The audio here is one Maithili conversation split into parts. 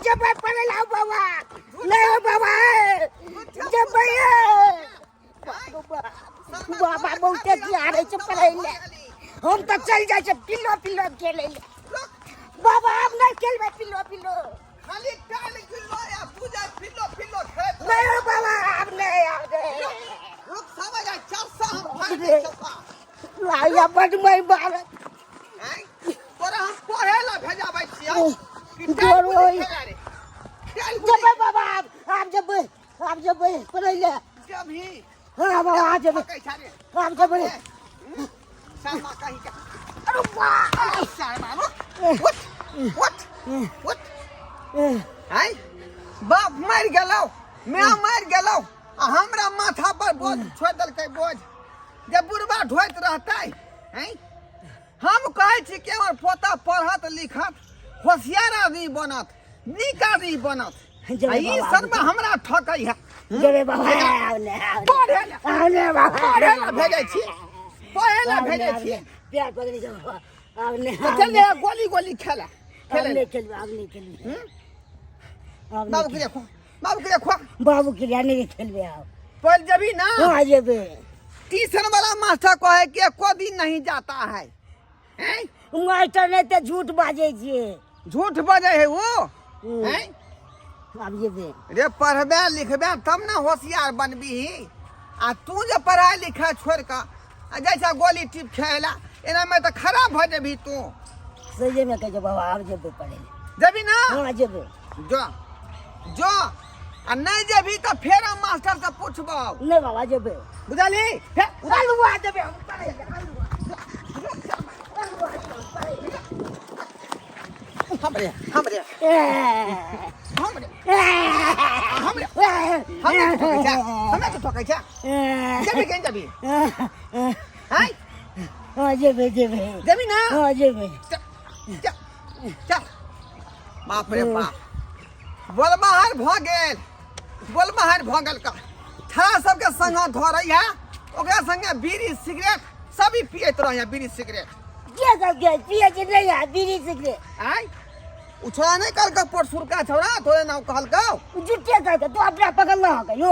जेबै पढ़ै लए बाबा नहि हो बाबा जेबै बाबा बहुते जिहारै छै पढ़ै लए हम तऽ चलि जाइ छियै पिल्लो पिल्लो खेलै लए बाबा आब नहि खेलबै पिल्लो पिल्लो खाली टाइल गिल्लो या तू जा फिल्लो फिल्लो खेत नहि हो बाबा आब नहि आब नहि रुक समझ आ चार सौ हम फाड़ दे छपा आया बड मई मारत हैं तोरा हम पढ़े ला भेजाबै छियै कि डर टाइल गुल्ली होई। खेला रे टाइल गुल्ली जेबै बाबा आब आब जेबै आब जेबै पढ़ै लए जबही हाँ बाबा आब जेबै पकै छा रे आब जेबै शर्मा कहीं के अरे वाह शर्मा रुक उठ उठ उठ हैं बाप मरि गेलौ माय मरि गेलौ आ हमरा माथा पर बोझ छोड़ि देलकै बोझ जे बुढ़बा ढोइत रहतै हैं हम कहै छी कि हमर पोता पढ़त लिखत होशियार आदमी बनत नीक आदमी बनत जेबै आ ई बाबा, शर्मा हमरा ठकै है जेबै बाबा आब नहि आब नहि। पढ़े ला आब नहि बाबा पढ़े ला भेजै छी पढ़े ला आब नहि, भेजै आब छी नहि। प्यार पकड़ि जाउ बाबा आब नहि तऽ आब चल नहि। गोली गोली खेला आब खेले नहि खेलबै आब नहि खेलबै आब नहि बाबू के देखो बाबू के देखो खेलबै। बाबू के लिए नहि खेलबै आब पढ़ जबी ना हाँ जेबै ट्यूशन वाला मास्टर कहे कि एको दिन नहीं जाता है हैं? मास्टर नहि तऽ झूठ बाजै छियै झूठ बजे है वो हैं? आब जेबै रे पढ़बे लिखबे तब ना होशियार बनबी आ तू जे पढ़ाई लिखाई छोड़ कऽ आ जैसा गोली टिप खेला एना में तऽ खराब भऽ जेबही तू सही मे कहै छै बाबा आब जेबै पढ़ै लए जेबी ना हाँ जेबै जो जो आ नहीं जेबही तऽ फेर हम मास्टर से पूछबौ नहि बाबा जेबै बुझलही फेर अलुआ जेबै हम पढ़ै लए अलुआ हमरे हमरे हमरे हमरे हमरे के ठोकै छै हमरे के ठोकै छै जेबी केन जेबी हाय हाँ जेबै जेबै जेबी ना हाँ जेबै चल चल चल बाप रे बाप बोलबाहर भऽ गेल बोलबाहर भऽ गेल का छड़ा सबके संग धरै है ओकरा संगे बीड़ी सिगरेट सब ही पियत रहै है बीड़ी सिगरेट के सब के पिए छै नहीं है बीड़ी सिगरेट आय उ छोड़ा नहीं कहलकौ परसुरका छोड़ा तोरे नाम कहलकौ झूठे कहलकै तू अपना पकड़ लह कहियो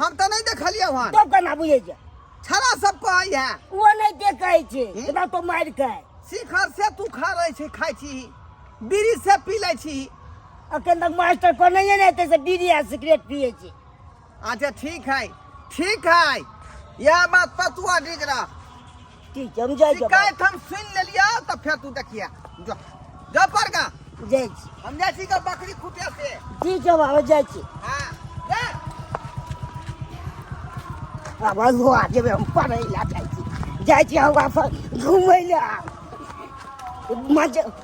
हम तऽ नहीं देखलियै वहाँ तो केना बुझै छै छड़ा सब कहै है ओ नहि देखै छै एकरा तो मारि के शिखर से तू खा रहै छै खाइ छी बीड़ी से पी लै छी अखन तक मास्टर कहने नहि हेतै से बीड़ी आ सिगरेट पिए छै अच्छा ठीक है ठीक है यह बात पर तू अडिग रह ठीक छै हम जाइ छियै शिकायत हम सुन लेलियो तऽ फेर तू देखिए जो जो पर गा जाइ छी हम जाइ छी का बकरी खुटे से ठीक छै बाबा जाइ छी हाँ जा आब अगुआ जेबै हम पढ़ै लए जाइ छी जाइ छी हम वापस घुमै लए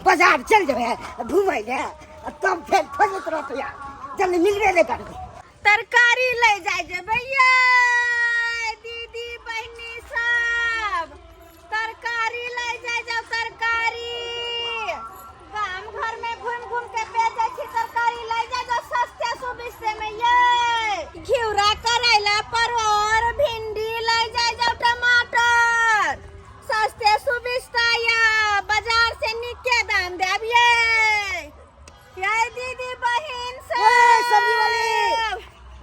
बाजार चलि जेबै घुमै लए आ तब फेर खोजैत रहतै यार जल्दी मिलबे नहि करबै तरकारी लै जाइ जेबै यै दीदी बहिनी सब तरकारी लै जाइ जाउ तरकारी गाम घर में घूम घूम के बेचै छी तरकारी लै जाइ जाउ सस्ते सुबिस्ते में यै घिउरा करैला परोर भिंडी लै जाइ जाउ टमाटर सस्ते सुबिस्ता या बाजार से नीके दाम देब यै यै दीदी बहिन सब ये सब्जी वाली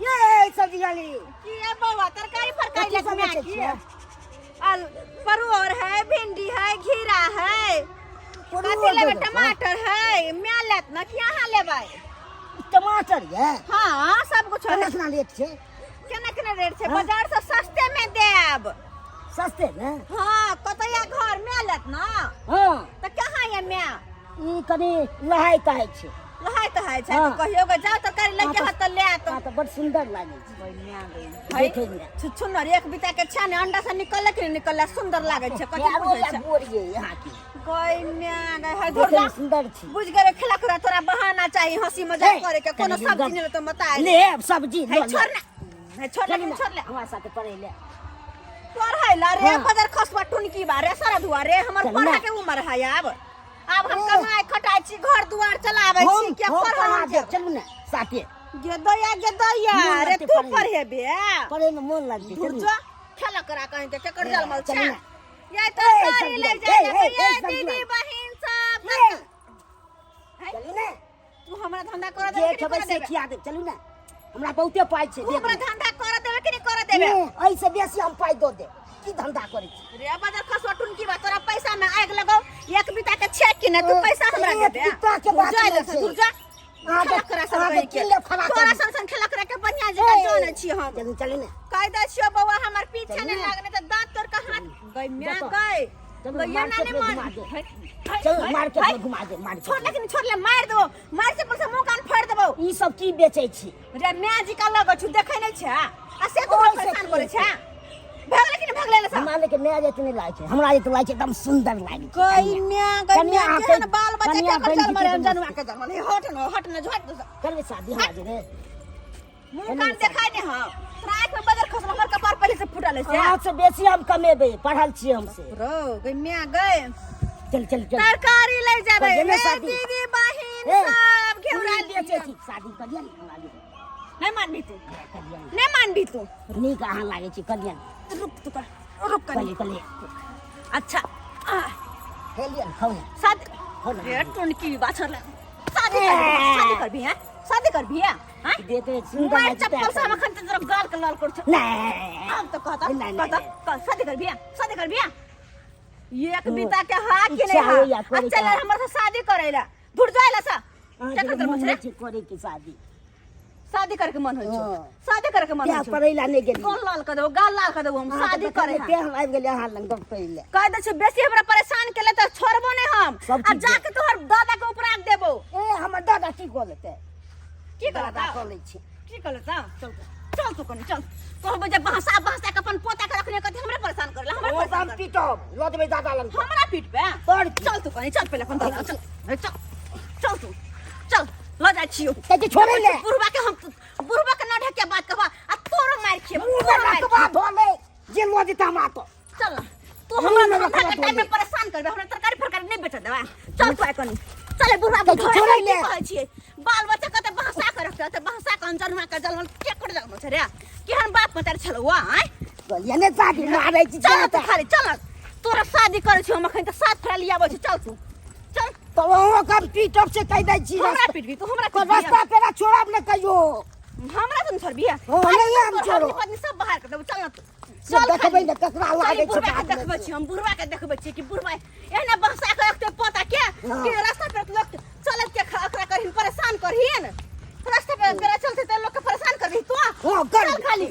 ये सब्जी वाली की बौआ तरकारी फरकारी कथी लग सब में बेचै की छियै? अल परोर है भिंडी है घिरा है परोर कथी लेबै देबै? टमाटर है मैं लेत ना कि अहाँ लेबै टमाटर ये हाँ सब कुछ है केना केना रेट छै केना केना रेट छै हाँ? बाजार से सस्ते में देब सस्ते ने हाँ कतैया घर में लेत ना हाँ तऽ कहाँ ये मैं ई कनि लहाय तहाय छै लहाय तहाय छै हाँ। तऽ कहियो के जाओ तरकारी लग के हाँ, हाथ तऽ ले आत हाँ तऽ बड़ सुंदर लागै छै देखै मे छुछुनर एक बिता के छै ने अंडा से निकलले कि निकलले सुंदर लागै छै कथी आरो बुझै या छै गोर ये यहाँ के गई म्या गई है देखै दुर्गा मे सुंदर छै बुझ गेलै खेला खुला तोरा बहाना चाही हंसी मजाक हे, करे के कोनो कनि सब्जी गप- नहीं तो मत आए ले सब्जी है लऽ ले। छोड़ ना है छोड़ चलू ले ना, छोड़ ले हमरा साथे पढ़ै ले पढ़ै ला रे हाँ। पदर खसबा टुनकी बा रे सारा धुआ रे हमर चल पढ़ा ना। के उम्र है आब आब हम कमाई खटाई छी घर दुआर चलाबै छी हम के हम पढ़ल पढ़ा हम देब चलू ने साथे गेदैया गेदैया मोन रे लगतै तू पढ़ैमे। पढ़ेबे पढ़ै मे मोन लगतै धुर चलू जो खेला करा कहीं के केकर जलमल चलू छै ने। ये तरकारी सब्जी ले वाली, जाय ए, ए, ये ए, सब्जी दीदी वाली। बहिन सब ए, चलू ने। हमरा धंधा कर जे देबे कि खेबै नहीं कर से देबे? खिया देब। चलू ने, हमरा बहुते पाइ छै। तू हमरा धंधा कर देबे कि नहीं कर देबे? एहिसँ बेसी हम पाइ दऽ देब। की धंधा करै छी रे बदर खसो टुनकी बा, तोरा पैसा में आगि लगाओ। एक बीता के छेक कि ने तू पैसा हमरा एक दे दे। बीता के बात जा नहि ले छै। दूर जा। अहाँके खेला करा सब अहाँके कहीं के। की लेब खड़ा तोरा करी? सन सन खेला करा के बढ़िया जगह जानै छी हम। चलू चलू ने। कह दै छियो बौआ, हमर पीछे चलू नहीं ने। लागने तऽ दांत तोड़ के हाथ गई म्या जतऽ। गई। चलू, गैया मार्केट नानी में मान घुमा दे। है, है, चलू है, मार्केट है। में घुमा दे, मार्केट छोड़ में। लेकिन छोड़ ले, मार देबो, मार से पर से मुंह कान फाड़ देबो। ई सब की बेचै छी? रे म्या जी का लगै छु, देखै नै छै आ से तू ओहि से परेशान की करै छै। भगले कि नै भगले ले सब? हमरा लेके माय जेतै नहि लागै छै, हमरा जेतै लागै छै, एकदम सुन्दर लागै छै। गई म्या गई कनिया म्या अहाँके- केहन बाल बच्चा कनिया के बनि जन्म रे जेतै तऽ जनुआ के जन्म हे। हट न, हट न, झट दो। करबै शादी हमरा जेबै। मुंह कान देखाय नै हां, तोरा आँख में बदर खसल, हमर कपार पहिले से फूटल है से। अहाँ से बेसी हम कमेबै, पढ़ल छियै हम से। रो गई म्या गई। चल चल चल, तरकारी ले जेबै करियै ने रे शादी। दीदी बहिन ए, सब घेउरा पूरी बेचै छी, शादी करियै ने हमरा जेबै। नहीं मानबी तू? करियै ने। नहीं मानबी तू? नीक अहाँ लागै छी, करियै ने। रुक तू कर, रुक कर। कलियै कलियै। अच्छा खेलियै ने, खाउ ने। शादी खाउ ने। रे टुनकी बाछर ले शादी कर, शादी करबी हैं? शादी करबी हैं? हैं? देते सुन्दर मार लागै छै। चप्पल से हम अखन तोरा गाल के लाल कर छ। नहि। हम तो कहता नहीं, नहीं, कहता नहीं। कह, शादी करबी हैं? शादी करबी हैं? एक बीता के हा कि नहीं इच्छा हा? होइया करे अच्छा के। ले हमर से शादी करैला धुर जाइला सा अहाँके चक्कर मोन तर नहि छै करे के शादी? शादी करे के मन होइ छौ? हाँ। शादी करे के मन तें होइ छौ? पढ़ै ला नहि गेली। गाल लाल कर देबो, गाल लाल कर देबो हम। अहाँ शादी तऽ करे तें हम आबि गेलियै अहाँ लग गप करै लए। कह दै छियौ, बेसी हमरा परेशान केले तऽ छोड़बो नहि हम। सब आ ठीक जाके तोहर दादा के ऊपर आग देबो। ए, हमर दादा की कऽ लेतै? की दादा करता? कऽ लै छै। की करता? चल चल तू कनी चल। कहबो जे बहसा बहसा के अपन पोता के रखने कथी, हमरे परेशान करला, हमरा ओ तऽ परेशान हम करला। पीटब, लऽ जेबै दादा लग। हमरा पीटबे? तोर की? चल तू कनी चल, पहिले अपन दादा चल। ए, चल चल तू चल, लऽ जाइ छियौ। कहै छै छोड़ै ले। बुढ़बा के हम बुढ़बा के न ढकिया बात कहबा आ तोरो मारि खेबो। मुँह तोरो में मारि रखबा धऽ ले, जे लऽ जेतै हमरा तऽ। चल ना, तू मुँह हमरा में धंधा रखबा के धऽ टाइम में ले। परेशान करबे, हमरा तरकारी फरकारी नहीं बेच देबा। चल तू आइ कनी चल। बुढ़बा तऽ बुढ़ा छोड़ै की ले। कहै छियै, बाल बच्चा कते बहसा के रखते, ते बहसा के अंजनुआ के जलमल के कर जलमल छै रे? केहन बाप मतार छलौ आय? कहलियै ने शादी मारै छी। चल जा तू तऽ। खाली चल ना, तोरा शादी करै छी हम अखन तऽ सात फेरा लियाबै छी। चल तू चल। तऽ अहुँ के हम पीटब से कहि दै छी। हमरा रास्ता पीटबी तू? हमरा पीटबी? रास्ता पेरा छोड़ब ने कहियो। हमरा तो छोड़बी? हाँ, नहीं, हम छोड़ब। पत्नी सब बाहर कर देबो। चल ना तू से चल। देखबै खाली। ने ककरा चल, लागै छै बुढ़बा के बादमे देखबै से। छी हम, बुढ़बा के देखबै छी कि बुढ़बा एहना बहसा के रखते पोता के हाँ। कि रास्ता पर लोग चलत के अकरा करहिन, परेशान करहिन। रास्ता पर पेरा चलते ते लोग के परेशान करही तू? हाँ, कर। चल खाली।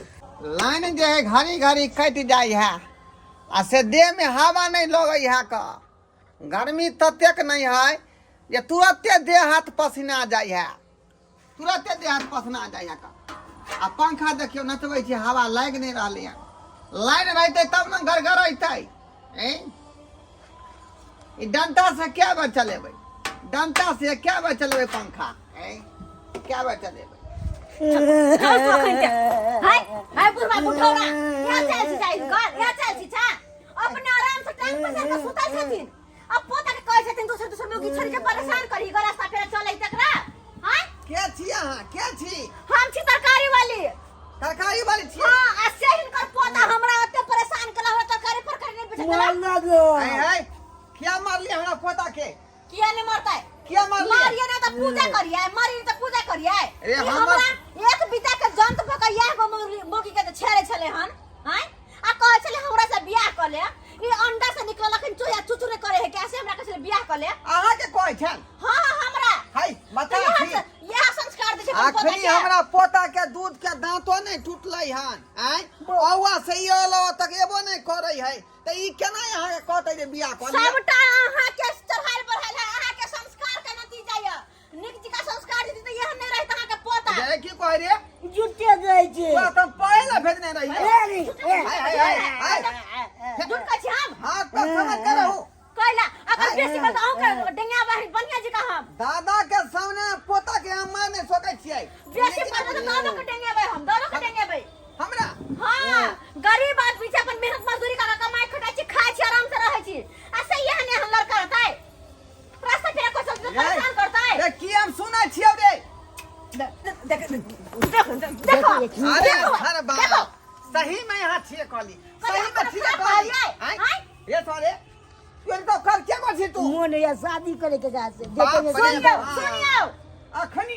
लाइन जे है घड़ी घड़ी कटि जाइ है आ से देह में हवा नहीं लगै है क गर्मी ततेक नहीं है जे तुरते देह हाथ पसीना जाइ है, तुरते देह हाथ पसीना जाइ है क आ पंखा देखियौ नचबै छै, हवा लागि नहि रहलै हन। लाइन रहतै तब ने गड़गड़ैतै। ऐं ई डंटा से कए बेर चलेबै? डंटा से कए बेर चलेबै पंखा? ऐं कए बेर चलेबै? चल तू अखन के हाय हाय बुढ़वा बुढ़ौरा, यहाँ चल छी जाइ घर, यहाँ चल छी छा। अपने आराम से टांग पसार के सुतल छथिन, अब पोता के कहै छथिन दोसर दोसर मौगी छोड़ के परेशान करही ग रास्ता फेर चलै तकरा। हाय के छी अहाँ? के छी? हम छी तरकारी वाली। तरकारी वाली छी? हाँ, आ से हिनकर पोता हमरा ओते परेशान केला, हमरा तरकारी पर नहीं बेचत देला। मारना दो। ऐ है किया मारली हमरा पोता के? किया नहीं मरतै? किया मारली? मारिए ना त पूजा करिए, मारिए त पूजा करिए। अरे ई हमर- हमरा एक बीता के जंत भ के इएह गो मौगी के त छेड़े छले हन। आँय, आ कहै छले हमरा से बियाह क ले। ई अंडा से निकलल अखन चोया चुचुरे करे है, कैसे हमरा कहै छले बियाह क ले। अहाँ के कहै छल? हाँ हाँ, हमरा। हाय तऽ बता इएह छी। इएह संस्कार दै छै अपन पोता अखनी के। हमरा पोता के दूध के दांतो नहीं टूटलै हन। आँय औवा से ई अलावा तक एबो नहीं करै है तऽ ई केना अहाँ के कहतै जे बियाह कऽ लिअ? सबटा अहाँ के चढ़ायल बढ़ायल है, अहाँ के संस्कार के नतीजा यऽ। नीक जकाँ संस्कार देती तऽ एहन नहि रहत अहाँ के पोता। जे की कहै रे? जुटे गए छै। तोरा तऽ पहिले भेजने रहियै। ए रे, ए। हाय हाय हाय हाय। झूठ कहै छी हम? हाथ पर समझ के रहू। कैला अगर बेसी कर तऽ अहूँ के डेंगा बाहर बढ़िया जकाँ हम। दादा के सामने पोता के हम मार नहीं सकै छियै। बेसी पर तऽ दादो के डेंगेबै हम, दादो के डेंगेबै। हमरा हाँ, गरीब आदमी छै, अपन मेहनत मजदूरी कर कमाई खटाई छी, खाइ छी, आराम से रहै छी, आ से एहन एहन लड़का रहतै रास्ता फेरा कोइ चलते परेशान करतै। रे की हम सुनै छियौ रे? देख देख देखो। अरे देखो, अरे देखो। बाप, सही में यहाँ छियै कहली, सही में छियै कहली। आँय? आँय? रे सरे तू तो कर के कर छी तू? मोन या शादी करे के गाछ से बाप देखे रे सुनियौ बाप। सुनियौ, अखनी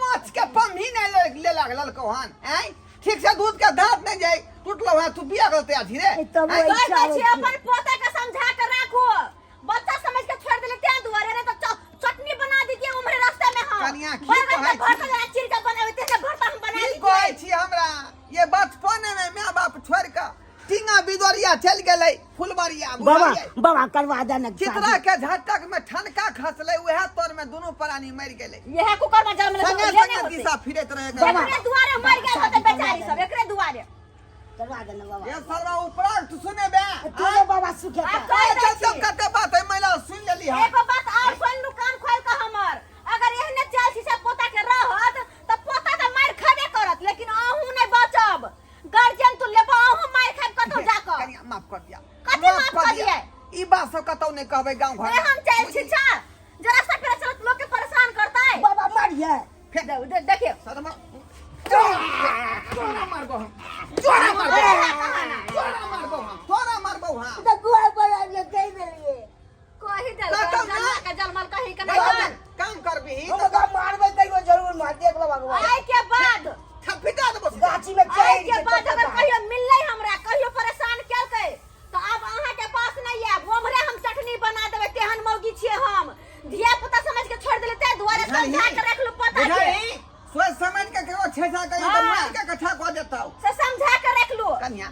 माछ के पम्ही नहीं ले, ले लागल हन आय ठीक से दूध के दांत नहीं जाए टूटलो है तू बिया गलते आधी रे ए, तब आँय? वही कहै इच्छा छी होइ छै। अपन पोता के समझा के राखू बच्चा समझ के छोड़ देले तें दुआरे रे तो चटनी बना दीजिए उम्हरे रास्ते में हम कनिया, की बैगन कहै के भरता छी? जरा चीर के बनावे तेने भरता हम बना की दीजिए कहै छी हमरा ये बचपने में माय बाप छोड़ के टींगा बिदोरिया चल गेलै फुलबरिया बाबा बुझलियै? बाबा करवा दे ना चितरा के झटक में ठनका खसलै उएह तर में दुनू प्राणी मरि गेलै यह कुकर में जन्म ले संगे ये संगे नहीं होते दिशा फिरैत रहे बाबा। एकरे दुआरे मर गेल होते बेचारी सब एकरे दुआरे करवा दे ना बाबा ये सरवा उपराग तू सुने बे तोरो बाबा सुखे आ कहि दै चल छी चल कते बात है महिला सुन लेली हम एगो बात और सुन लू कान खोल के हमर अगर एहने चाल शीशा पोता के रहत त पोता त मार खाबे करत लेकिन अहूँ नहीं बचब गार्जियन तू लेबो अहूँ मार खाब कतौ जाकर कनिया माफ कर दिया कथी माफ कर दिया? ई बात सब कतौ नहीं कहबै गांव घर ए हम चाल शीशा जरा सा फिर चलत लोग के परेशान करता है बाबा मारिए देखियो शर्मा तोरा मारबो हम तोरा मारबो तोरा मारबो हम तोरा मारबो हम तऽ गुआ पर आबि कहि देलियै कही देल कतौ ना। जन्मा के जलमल कहीं के नहीं काम काम करबिही हम ओकरा मारबै तैयो जरूर मार देख लो भगवान आय के बाद थपिटा देबो गाछी में आय चढ़ि के के बाद अगर कहियो मिललै हमरा कहियो परेशान केलकै तऽ आब अहाँ के पास नहीं आयब ओम्हरे हम चटनी बना देबै तेहन मौगी छियै हम धिया पुता समझ के छोड़ देले ताहि दुआरे समझा के रख लू पता के बुझलही सोच समझ के केकरो छेछा करी तऽ हाँ। मार के कट्ठा कऽ देतौ से समझा के रख लू कन्या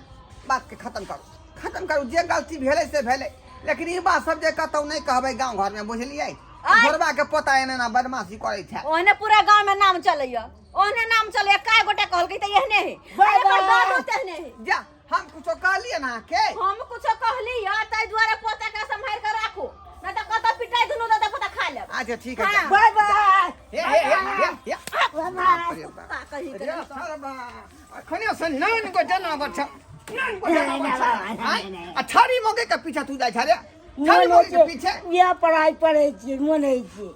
बात के खत्म करू खत्म करू जे गलती भेलै से भेलै लेकिन ई बात सब जे कतौ नहि कहबै गाँव घर में बुझलियै आय। घरबा के पोता एना एना बदमाशी करै छै ओहने पूरा गांव में नाम चलैया ओहने नाम चलैया काय गोटा कहलकै तऽ एहने है बाय एकर बाय। दादो तेहने है जा हम कुछो कहलियै ने अहाँके हम कुछो कहली या ताहि दुआरे पोता के सम्हारि के राखू नहीं तऽ कतऽ पिटाई दुनू दादा पोता खा लेब अच्छा ठीक है हाँ। बाय बाय हे हे हे हे हे बाय बाय अरे बाप। कुत्ता कही के अरे सरबा अखने से नान गो जनावर छ नान गो जनावर छ आँय? आ छड़ी मौके के पीछा तू जाइ छ रे छड़ी मोन मौके के होइ पीछे छै इएह पढ़ाइ पढ़ै छियै मोन होइ छै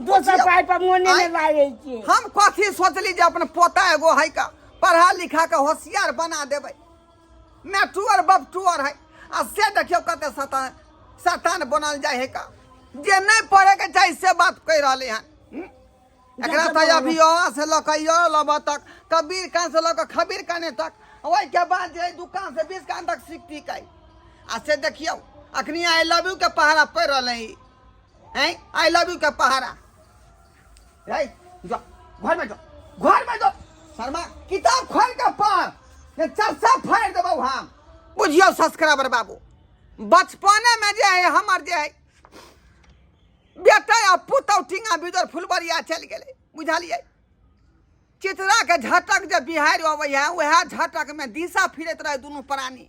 दोसर पढ़ाइ पर मोने नहि आँय? लागै छै हम कथी सोचली जे अपन पोता एगो है का पढ़ा लिखा के होशियार बना देबै मैटुअर बपटुअर है आ से देखियौ कते शतान शतान बनल जाइ है का जे नहि पढ़े के चाही से बात कहि रहलै हन हम्म? एकरा तऽ अभी अ से लऽ कऽ य लबऽ तक कबीर कान से लऽ कऽ खबीर काने तक ओहिके बाद जे दुकान से 20 कान तक सीखती कै आ से देखियौ अखनी I love you के पहाड़ा पढ़ि रहलै हैं I love you के पहाड़ा रे जो घर में जो घर में जो शर्मा किताब खोल के पढ़ ने चरसा फाड़ देबौ हम बुझियौ सब्सक्राइबर बाबू बचपने में जे है हमर जे है बेटा आ पुतहु टींगा बिदर फुलबरिया चलि गेलै बुझलियै चितराके झटक जे बिहाड़ि अबै है उएह झटकमे दिशा फिरैत रहै दुनू प्राणी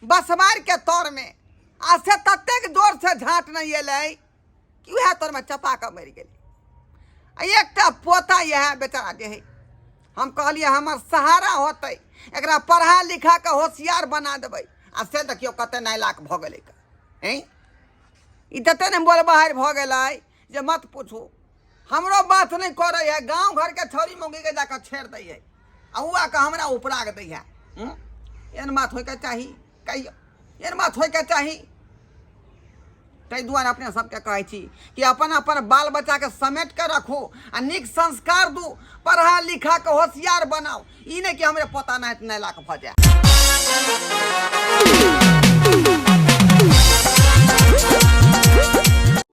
बसमारिके तरमे आ से ततेक जोरसँ झाँट नहि एलै कि उएह तरमे चपा कऽ मरि गेलै आ एकटा पोता इएह बेचारा जे है हम कहलियै हमर सहारा होतै एकरा पढ़ा लिखा कऽ होशियार बना देबै आ से देखियौ कते नाइलाक भऽ गेलै हैं ई तते ने बोल बाहर भऽ गेलै जे मत पूछू हमरो बात नहि करै है गाँव घरके छौरी मौगीके जाकऽ छेड़ दै है आ ओ आकऽ हमरा उपराग दै है हूँ? एहन बात होइके चाही कहियौ एहन बात होइके चाही ताहि दुआरे अपने सबके कहै छी कि अपन अपन बाल बच्चाके समेट कऽ रखू आ नीक संस्कार दू पढ़ा लिखा कऽ होशियार बनाउ ई नहि कि हमरे पोता नाति नहि लाख भऽ जाय।